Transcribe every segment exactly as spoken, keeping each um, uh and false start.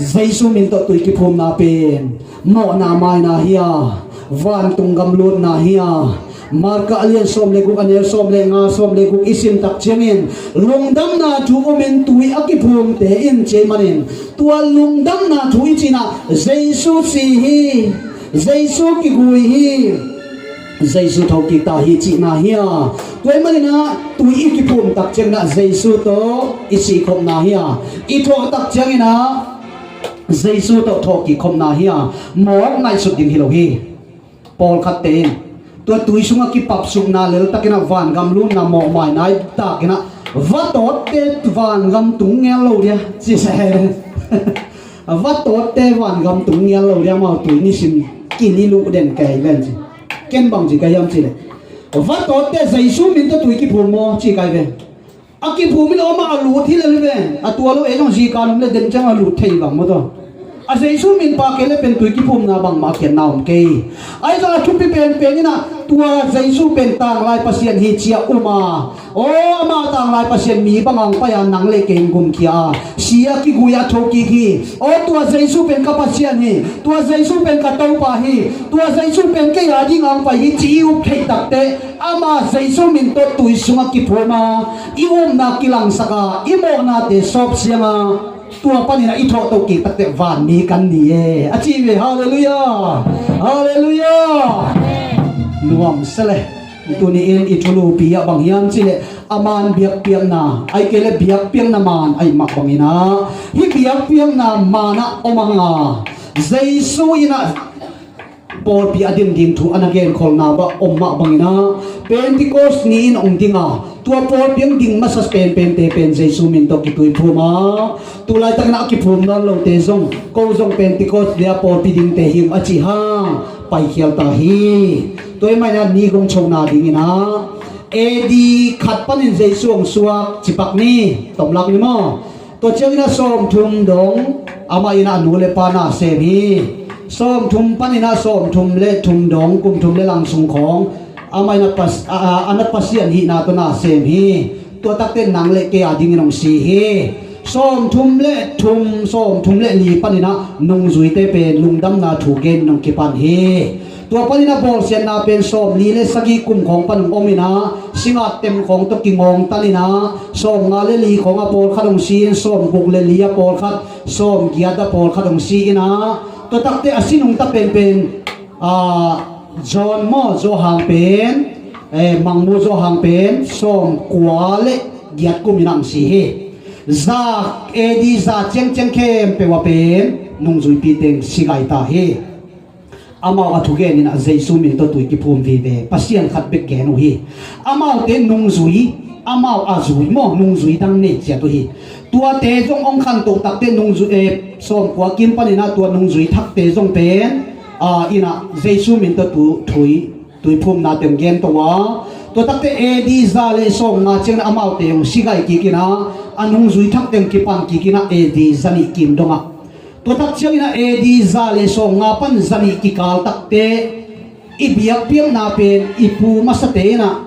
Jesu min tawh tui kiphumna pen mawhna maina hi a, vantung gam lutna hi a. Marka a lian sawm le guk, a neu sawm le nga, sawm le guk i sim tak ciangin, lungdamna thu umin tui a kiphumte in ci ahih manin, tua lungdamna thu i cihna, Jesu si hi, Jesu kigui hi, Jesu thokik ta hi cihna hi a. Tua ahih manin ah tui i kiphum tak ciangin ah Jesu tawh i sihkhopna hi a, i thawh tak ciangin ah Jesu tawh thawhkik khopna hi a, mawk ngaihsut ding hi lo hi. Pawlkhatte in tua tui sungah kipapsukna leltakin ah vangam lutna mawhmaina i takin ah, va tawtte vangam tung ngial lo dia ci se. Va tawtte vangam tung ngial lo dia, amau tui nisim kin i luh den kei ven ci. Ken bang ci ka hiam cih leh, va tawtte Jesu min tawh tui kiphum maw ci kai ve. A kiphum hi lo, amah a lut hi lel hi ve. A tua lo ei zong zika nung le den ciang a lut thei bang maw tawh. A Jesu min pha kei le pen tui kiphumna bangmah a khiatna om kei. Ahi zong a thupi penpen in ah tua Jesu pen tanglai Pasian hi ci a um a, aw, amah tanglai Pasian mi bang a hong pai a, nang le kei hong gumkhia a, si a kigui a thokik hi. Aw, tua Jesu pen ka Pasian hi, tua Jesu pen ka Topa hi, tua Jesu pen kei a ding a hong pai hi ci i up theih takteh, ama Jesu min tawh tui sungah kiphum a, i upna kilangsak a, i mawhnate sawpsiang a, tua panin ah i thawhtoh kik takteh vanmi kan ni e, a ci ve. Halleluiah. Halleluiah. Nuam se le. Tuni-in i thulupi ah bang hiam cih leh, a maan biakpiakna, ahih kei leh biakpiakna maan ahih mah bangin ah, hih biakpiakna maan ah om hang a, Jesu in ah pawlpi a din ding thu a na genkholhna bah om mah bangin ah, Pentecost ni in hong ding a, tua pawlpi hong ding masa penpente pen Jesu min tawh kituiphum a, tu laitakin ah a kiphum nawn lote zong, ko zong Pentecost dia pawlpi dingte hi ung a cih hang paikhial ta hi. Tua ahih manin ah ni gong chona dingin ah, A D khat panin Jesu hong suak cipak ni, tomlak ni maw. Tua ciangin ah sawmthum dong amah in ah a nu le pa na sem hi. Sawmthum panin ah sawmthum le thum dong, kum thum le lang sung khawng amah in ah pas-, a, a, a na Pasian hihna tawh na sem hi. Tua takteh nang le kei a dingin hong si hi. Sawmthum le thum, sawmthum le li panin ah nungzuite pen lungdamna thu gen in hong kipan hi. Tua panin ah bawlsiatna pen sawmli le sagih kum khawng pan hong om in ah, singat tem khawng tawh kingawngtan in ah, sawmnga le li khawng a pawlkhat hong si in, sawmguk le li a pawlkhat, sawmgiat a pawlkhat hong si in ah, tua takteh a si nungta penpen, a, John maw, Johan pen, eh, Mangmu Johan pen sawmkua le giat kum in ah hong si hi. Za, A D za ciangciang khempeuh ah pen nungzuipi teng si gai ta hi. Amau a thugen in ah Jesu min tawh tui kiphum vive, Pasian khat bek gen uh hi. Amaute nungzui, amau a zui maw, nungzui dang nei ciat uh hi. Tuate zong hong khantoh takteh nungzui, eh, sawmkua kim panin ah tua nungzui thakte zong pen, a, in ah Jesu min tawh tu-, tui, tuiphumnate hong gen to a. Tua takteh A D za le sawmnga ciangin ah amaute hong si gai kik in ah, a nungzui thakte hong kipan kik in ah A D za nih kim dong ah. Tua tak ciangin ah A D za le sawmnga pan za nih kikal takteh i biakpiakna pen i pu masate in ah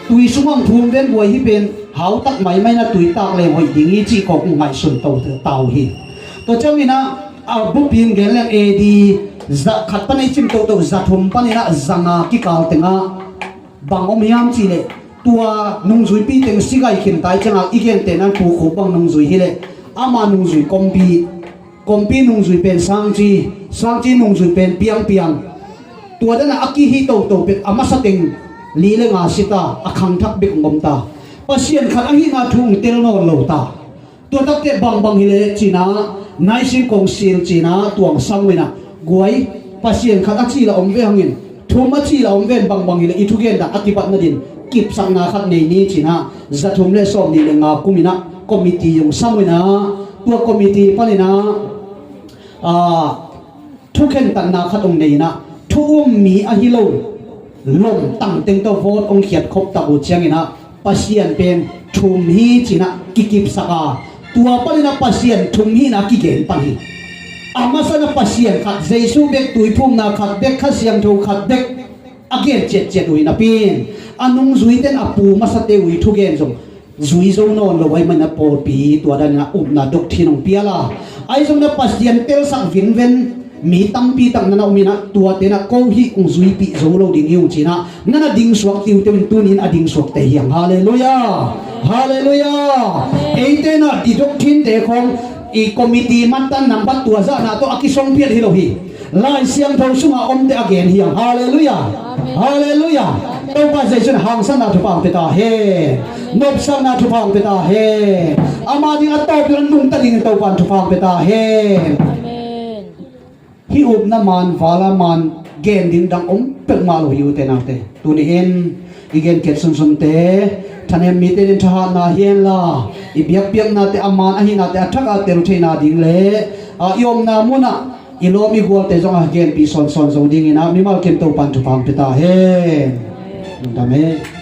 tui sungah hong phum ven buai, hih pen hautak maimai in ah tui tak leng hoih ding hi cih kawk hong ngaihsun to ta uh hi. Tua ciangin ah a bupi hong gen leng A D za khat pan i cim toto, za thum panin ah za nga kikal tengah bang om hiam cih leh, tua nungzuipi teng si gai khin ta i ciangah i gentehna in Pu Khup bang nungzui hi leh, ama nungzui kompi, kompi nungzui pen sangci, sangci nungzui pen piangpiang. Tua dan ah a kihih toto pen a masa teng li le nga si ta, a khangthak bek hong om ta. Pasian khat ahihna thu hong tel nawn lo ta. Tua takteh bangbang hi leh ci-in ah, Nicene Council ci-in ah tua hong sam uh in ah, guai, Pasian khat a cih lah om ve hangin, thum a cih lah om ven, bangbang hi leh i thugen dan a kibatna dingin kipsakna khat nei ni ci-in ah, za thum le sawmnih le nga kum in ah committee hong sam uh in ah, tua committee panin ah, a, thukhentatna khat hong nei in ah, thu um mi ahi lo lomtang teng tawh vote hong khiat khop tak uh ciangin ah, Pasian pen thum hi ci-in ah kikipsak a, tua panin ah Pasian thum hihna kigen pan hi. A masa in ah Pasian khat, Jesu bek, tuiphumna khat bek, Kha Siangtho khat bek a gen ciatciat uh hi napi-in, a nungzuite in a pu masate uh i thugen zong zui zo nawn lo ahih manin ah pawlpi tua danin ah upna doctrine hong pial a, Ahi zongin ah Pasian telsak vinven mi tampi tak na na om in ah, tuate in ah ko hih kong zuipih zo lo ding hi ung ci-in ah na na dingsuak tiuteu in, tuni in a dingsuakte hi hang. Halleluiah. Halleluiah. Eite in ah i doctrine-te khawng i committee mattan nambat tua zahna tawh a kisongpial hi lo hi. Lai Siangtho sungah omte a gen hi hang. Halleluiah. Halleluiah. Topa Jesu in hangsanna thupha hong pia ta hen. Nopsakna thupha hong pia ta hen. Ama ding a tawpna nungta dingin Topa in thupha hong pia ta hen. Hih upna man, vala man gen ding dang om peuhmah lo hi, ute naute. Tuni in i gen khiat sunsunte thanem mite in thahatna hi henla, i biakpiaknate a man ahihnate a thak a tel theihna ding le, a, i omna munah i lawm i gualte zong a genpih sawnsawn zo dingin ah mimal kim Topa in thupha hong pia ta hen. Lungdam e.